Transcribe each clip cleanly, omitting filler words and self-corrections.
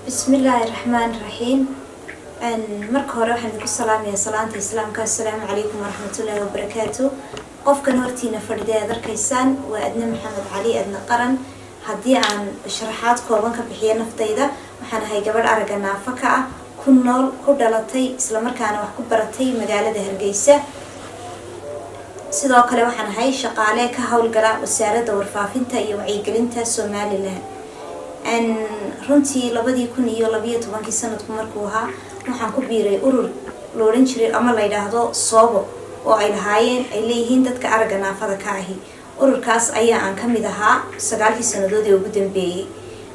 Bismillaahi raxmaani raxiim. Marka hore waxaan idinku salaamayaa salaanta Islaamka: assalaamu calaykum waraxmatullaahi wabarakaatu. Qofkan hortiina fadhida aad arkaysaan waa Adne Maxamed Cali, Adna Qaran. Haddii aan sharaxaad kooban ka bixiyo naftayda, waxaan ahay gabadh aragga naafa ka ah, ku nool, ku dhalatay, islamarkaana wax ku baratay magaalada Hargeysa. Sidoo kale waxaan ahay shaqaale ka howlgala Wasaaradda Warfaafinta iyo Wacyigelinta Somaliland. Runtii 2012-kii sanadku markuu ahaa, waxaan ku biiray urur la odhan jiray ama la yidhaahdo Soobo, oo ay lahaayeen, ay leeyihiin dadka aragga naafada ka ahi. Ururkaas ayaa aan kamid ahaa 9-kii sanadood ee ugu dambeeyey.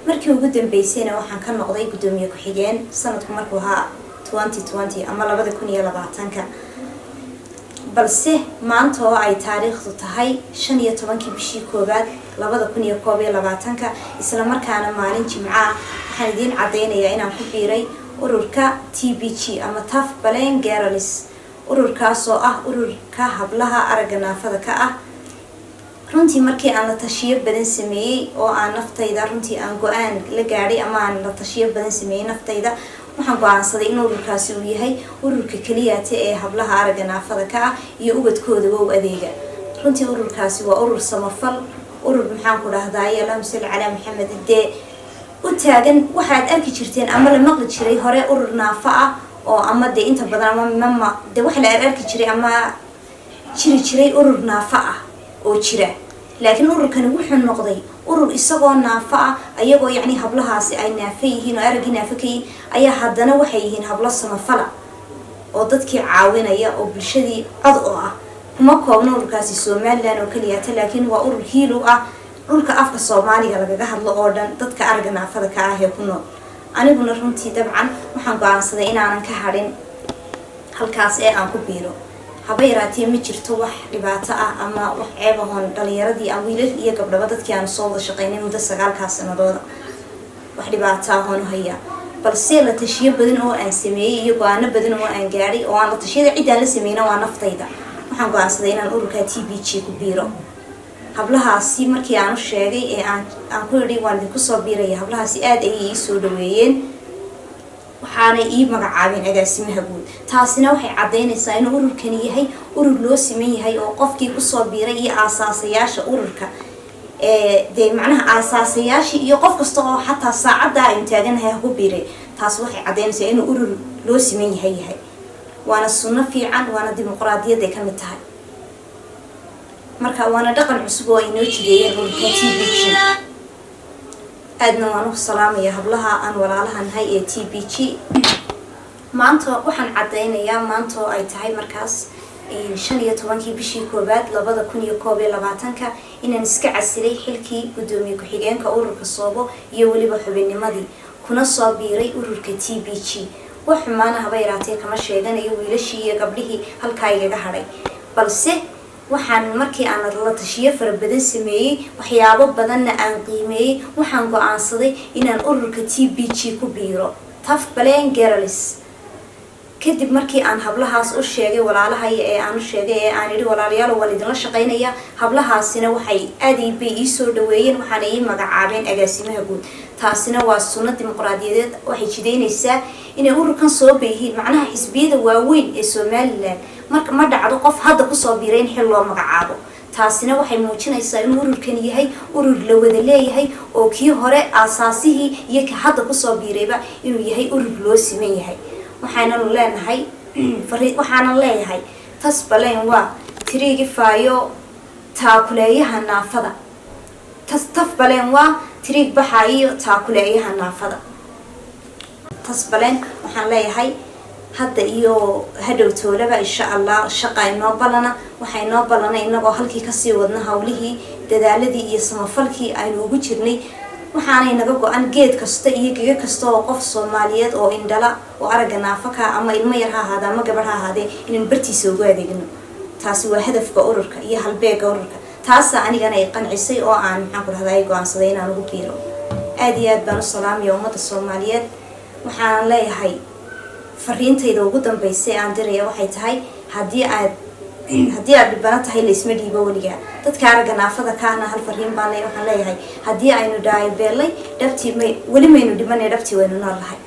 Markii ugu dambeysayna waxaan ka noqday guddoomiye ku-xigeen sanadku markuu ahaa 2020 ama 2020-ka. Balse maanta oo ay taariikhdu tahay 15-kii bishii koowaad 2021-ka, islamarkaana maalin Jimco ah, waxaan idiin cadeynayaa inaan ku biiray ururka TBG ama Tough Blind Girls, ururkaas oo ah ururka hablaha aragga naafada ka ah. Runtii markii aan la tashiyo badan sameeyey oo aan naftayda runtii aan go-aan la gaadhay ama aan la tashiyo badan sameeyey naftayda, waxaan go-aansaday in ururkaasi uu yahay ururka keliyaata ee hablaha aragga naafada ka ah iyo ubadkooda wow adeega. Runtii ururkaasi waa urur samafal, urur, maxaan ku dhahdaye, allahuma salli calaa Maxamed, dee u taagan. Waxaad arki jirteen ama la maqli jiray hore urur naafo ah oo ama dee inta badan ama mama dee waxa la arki jiray ama jiri jiray urur naafo ah oo jira, laakiin ururkani wuxuu noqday urur isagoo naafo ah, ayagoo yacni hablahaasi ay naafo yihiin oo araggii naafo ka yihiin, ayaa haddana waxay yihiin hablo samafala oo dadkii caawinaya oo bulshadii cod oo ah. Kuma koobna ururkaasi Somaliland oo keliyata, laakiin waa urur hiil u ah dhulka afka Soomaaliga lagaga hadlo oo dhan dadka aragga naafada ka ah ee ku nool. Aniguna runtii dabcan waxaan go-aansaday inaanan ka hadhin halkaas ee aan ku biiro. Haba yaraatee ma jirto wax dhibaato ah ama wax ceeb ahoon dhalinyaradii aan, wiilal iyo gabdhaba, dadkii aanu soo wada shaqeynay muddo 9-kaas sanadooda, wax dhibaato ahoon u hayaa. Balse la tashiyo badan oo aan sameeyey iyo go-aano badan oo aan gaadhay, oo aan la tashiyada ciddaan la sameyna waa naftayda, waxaan go-aansaday inaan ururka TBG ku biiro. Hablahaasi markii aan u sheegay ee aan ku idhi waan idinku soo biiraya, hablahaasi aada ayay ii soo dhaweeyeen, waxaanay ii magacaabeen agaasimaha guud. Taasina waxay caddaynaysaa inuu ururkani yahay urur loo siman yahay, oo qofkii kusoo biiray iyo aasaasayaasha ururka, dee macnaha aasaasayaashii iyo qof kasta oo xataa saacaddaa aynu taaganahay ha ku biiray. Taas waxay caddaynaysaa inuu urur loo siman yahay, waana sunno fiican, waana dimuqraadiyad ay ka mid tahay. Marka waana dhaqan cusub oo ay noo jideeyeen ururka TBG. Aadna waan u salaamaya hablaha aan walaalaha nahay ee TBG. Maanta waxaan caddaynayaa, maanta oo ay tahay markaas 15-kii bishii koowaad 2021-ka, inaan iska casilay xilkii guddoomiye ku-xigeenka ururka Soobo iyo weliba xubinnimadii, kuna soo biiray ururka TBG. Wax xumaana haba yaraatee kama sheeganayo wiilashii iyo gabdhihii halkaa igaga hadhay. Balse waxaan markii aan la tashiyo fara badan sameeyey, waxyaabo badanna aan qiimeeyey, waxaan go-aansaday inaan ururka TBG ku biiro, Tough Blind Girls. Kadib markii aan hablahaas u sheegay, walaalahay ee aan u sheegay ee aan idhi walaalayaal, waan idinla shaqeynaya, hablahaasina waxay aad bay ii soo dhaweeyeen, waxaana ii magacaabeen agaasimaha guud. Taasina waa sunno dimuqraadiyadeed. Waxay jideynaysaa inay ururkan sooba yihiin macnaha xisbiyada waaweyn ee Somaliland. Marka ma dhacdo qof hadda kusoo biiray in xil loo magacaabo. Taasina waxay muujinaysaa inuu ururkan yahay urur la wada leeyahay, oo kii hore aasaasihii iyo ka hadda kusoo biirayba inuu yahay urur loo siman yahay. Waxaananu leenahay, waxaanan leeyahay, tasbaleyn waa tiriigi faayo taakuleeyaha naafada. Tas tafbaleen waa tiriig baxaayo taakuleeyaha naafada. Tasbaleen waxaan leeyahay hadda iyo hadhow toolaba, insha Allah, shaqa inoo ballana. Waxaa inoo ballana inagoo halkii kasii wadna hawlihii, dadaaladii iyo samafalkii aynu ugu jirnay. Waxaanay naga go-an geed kasta iyo gega kasta oo qof Soomaaliyeed oo indhala oo aragga naafaka, ama ilmo yar ha ahaade ama gabadh ha ahaadee, inaan bartiisa ugu adeegno. Taasi waa hadafka ururka iyo halbeega ururka. Taasaa anigana ay qancisay oo aan, maxaan ku rahda, ay go-aansaday inaan ugu biiro. Aada iyo aad baan u salaamaya ummadda Soomaaliyeed. Waxaanan leeyahay, fariintayda ugu dambeysay aan diraya waxay tahay, haddii aad Haddii aad dhibano tahay, laysma dhiibo weligaa. Dadka aragga naafada kaahna hal fariin baan le, waxaan leeyahay: haddii aynu dhaayo beellay, dhabtii may weli maynu dhimanay, dhabtii waynu nool lahay.